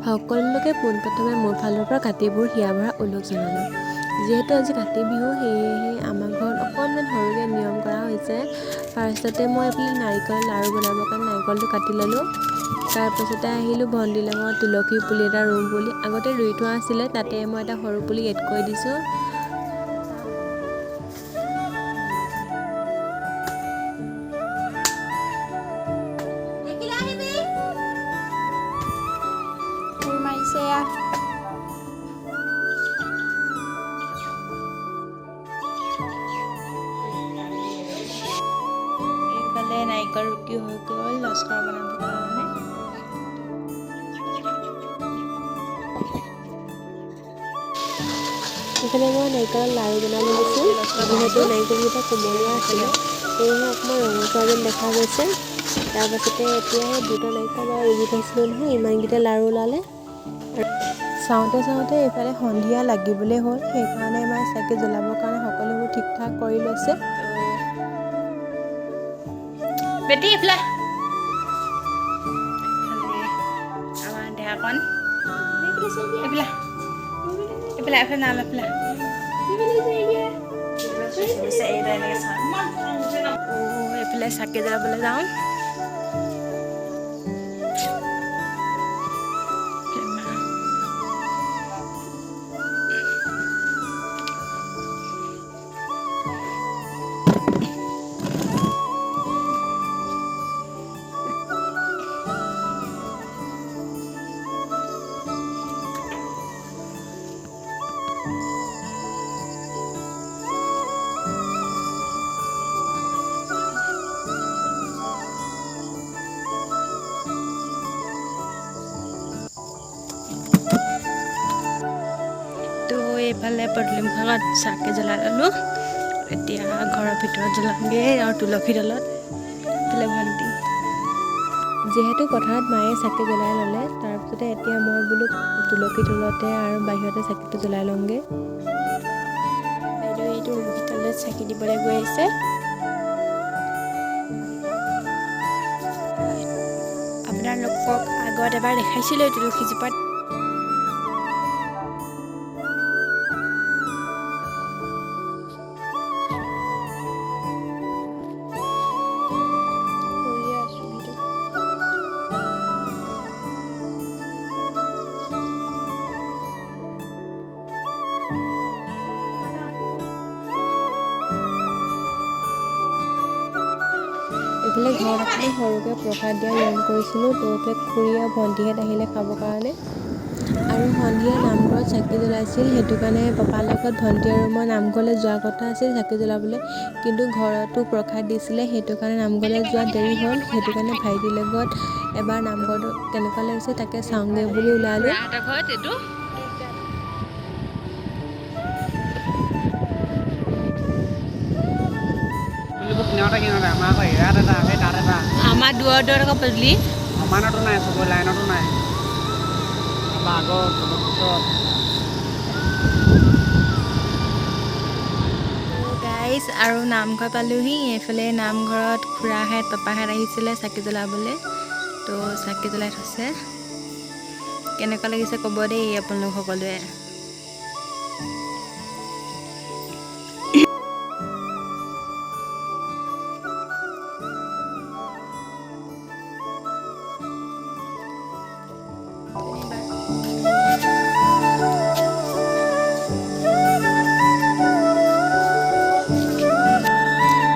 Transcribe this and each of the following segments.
সকলোকে পোনপ্ৰথমে মোৰ ফালৰ পৰা কাতি বিহুৰ হিয়া ভৰা ওলগ জনালোঁ। যিহেতু আজি কাতি বিহু, সেয়েহে আমাৰ ঘৰত অকণমান সৰুকৈ নিয়ম কৰা হৈছে। ফাৰ্ষ্টতে মই এইফালে নাৰিকল লাড়ু বনাবৰ কাৰণে নাৰিকলটো কাটি ল'লোঁ। তাৰপাছতে আহিলোঁ ভণ্টিৰ লগত তুলসী পুলি এটা ৰুম বুলি, আগতে ৰুই থোৱা আছিলে, তাতে মই এটা সৰু পুলি এড কৰি দিছোঁ। কোৰ মাৰিছে এয়া। এইফালে নাৰিকল ৰুকি হৈ গ'ল লস্কৰ বনাবৰ কাৰণে। এইফালে মই নাৰিকলৰ লাড়ু বনাব লৈছোঁ। যিহেতু নাৰিকলকেইটা কোমলীয়া আছিলে, সেয়েহে অকণমান ৰঙচুৱা যেন দেখা গৈছে। তাৰপাছতে এতিয়াহে দুটা নাৰিকল বাৰু ৰুকি থৈছিলোঁ নহয়, ইমানকেইটা লাড়ু ওলালে। চাওঁতে চাওঁতে এইফালে সন্ধিয়া লাগিবলৈ হ'ল, সেইকাৰণে মায়ে চাকি জ্বলাবৰ কাৰণে সকলোবোৰ ঠিক ঠাক কৰি লৈছে। বেটি, এইফালে এইফালে আমাৰ দেহাকণ। এইফালে এইফালে এইফালে নাম এইফালে। এইফালে চাকি জ্বলাবলৈ যাওঁ। তো এইফালে পদূলিমুখত চাকি জ্বলাই ল'লোঁ, এতিয়া ঘৰৰ ভিতৰত জ্বলামগৈ আৰু তুলসী তলত। এইফালে ভণ্টি। যিহেতু পথাৰত মায়ে চাকি জ্বলাই ল'লে, তাৰপিছতে এতিয়া মই বোলো তুলসী তলতে আৰু বাহিৰতে চাকিটো জ্বলাই লওঁগৈ। বাইদেউ এই তুলসী তলত চাকি দিবলৈ গৈ আছে। আপোনালোকক আগত এবাৰ দেখাইছিলোঁ এই তুলসীজোপাত। কৰিয়ে আছোঁ ভিডিঅ'। এইফালে ঘৰত অকণমান সৰুকৈ প্ৰসাদ দিয়া নিয়ম কৰিছিলোঁ। তো এইফালে খুৰী আৰু ভণ্টিহঁত আহিলে খাবৰ কাৰণে। আৰু সন্ধিয়া নামঘৰত চাকি জ্বলাইছিল, সেইটো কাৰণে পাপাৰ লগত ভণ্টি আৰু মই নামঘৰলৈ যোৱা কথা আছিল চাকি জ্বলাবলৈ, কিন্তু ঘৰতো প্ৰসাদ দিছিলে, সেইটো কাৰণে নামঘৰলৈ যোৱা দেৰি হ'ল। সেইটো কাৰণে ভাইটিৰ লগত এবাৰ নামঘৰটো কেনেকুৱা লাগিছে তাকে চাওঁগৈ বুলি ওলালোঁ। খুৰাহঁতৰ ঘৰত এইটো। পদূলিবোৰ কিনাৰতে কিনাৰতে, আমাৰ আকৌ ইয়াত এটা, সেই তাত এটা। আমাৰ দূৰত দূৰত আকৌ পদূলি। সমানতো নাই, চবৰে লাইনতো নাই। তাৰপৰা আগত পিছত। গাইজ, আৰু নামঘৰ পালোহি। এইফালে নামঘৰত খুৰাহঁত পাপাহঁত আহিছিলে চাকি জ্বলাবলৈ, তো চাকি জ্বলাই থৈছে। কেনেকুৱা লাগিছে ক'ব দেই আপোনালোক সকলোৱে।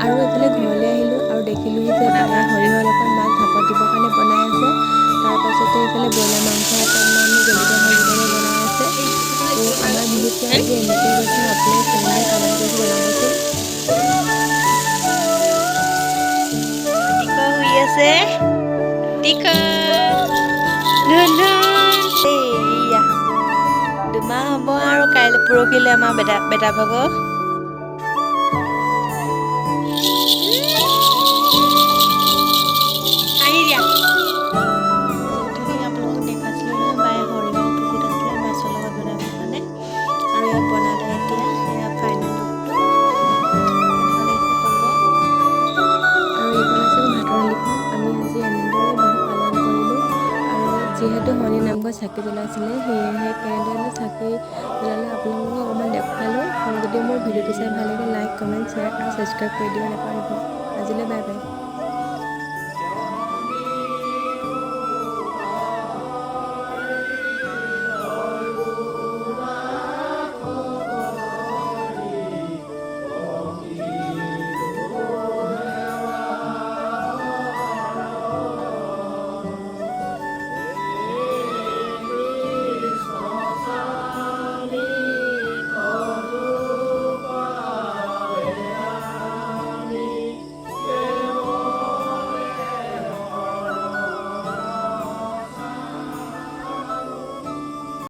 আৰু এইফালে ঘৰলৈ আহিলোঁ আৰু দেখিলোহি যে বায়ে সৰিয়হৰ লগত মাছ ভাপত দিবৰ কাৰণে বনাই আছে। তাৰপাছতে এইফালে ব্ৰইলাৰ মাংস অকণমান জলকীয়া ভাজিবলৈ বনাই আছে। তো আমাৰ বিহুতটো আজি এনেকৈ গৈছে। আপোনালোকে কেনেদৰে পালন কৰিছে জনাবচোন। টিক শুই আছে, টিক ধুন ধুন। এইয়া 2 মাহ হ'ব আৰু কাইলৈ পৰহিলৈ আমাৰ বেটা বেটা ভাগৰ। আহি দিয়া। অথনি আপোনালোকক দেখাইছিলোঁ নহয়, বায়ে সৰিয়হ পিচি থৈছিলে মাছৰ লগত বনাবৰ কাৰণে, আৰু ইয়াত বনালে। এতিয়া এয়া ফাইনেল লুকটো, কেনেকুৱা লাগিছে ক'ব। আৰু এইখন আছে মোৰ ভাতৰ লিখন। আমি আজি এনেদৰে বিহু পালন কৰিলোঁ। আৰু যিহেতু শনি নামঘৰত চাকি জ্বলাইছিলে, সেয়েহে কেনেদৰে চাকি জ্বলালে আপোনালোকক অকণমান দেখুৱালোঁ। আৰু যদি মোৰ ভিডিঅ'টো চাই ভাল লাগে, লাইক, কমেণ্ট, শ্বেয়াৰ আৰু ছাবস্ক্ৰাইব কৰি দিব নাপাহৰিব। আজিলৈ বাই বাই।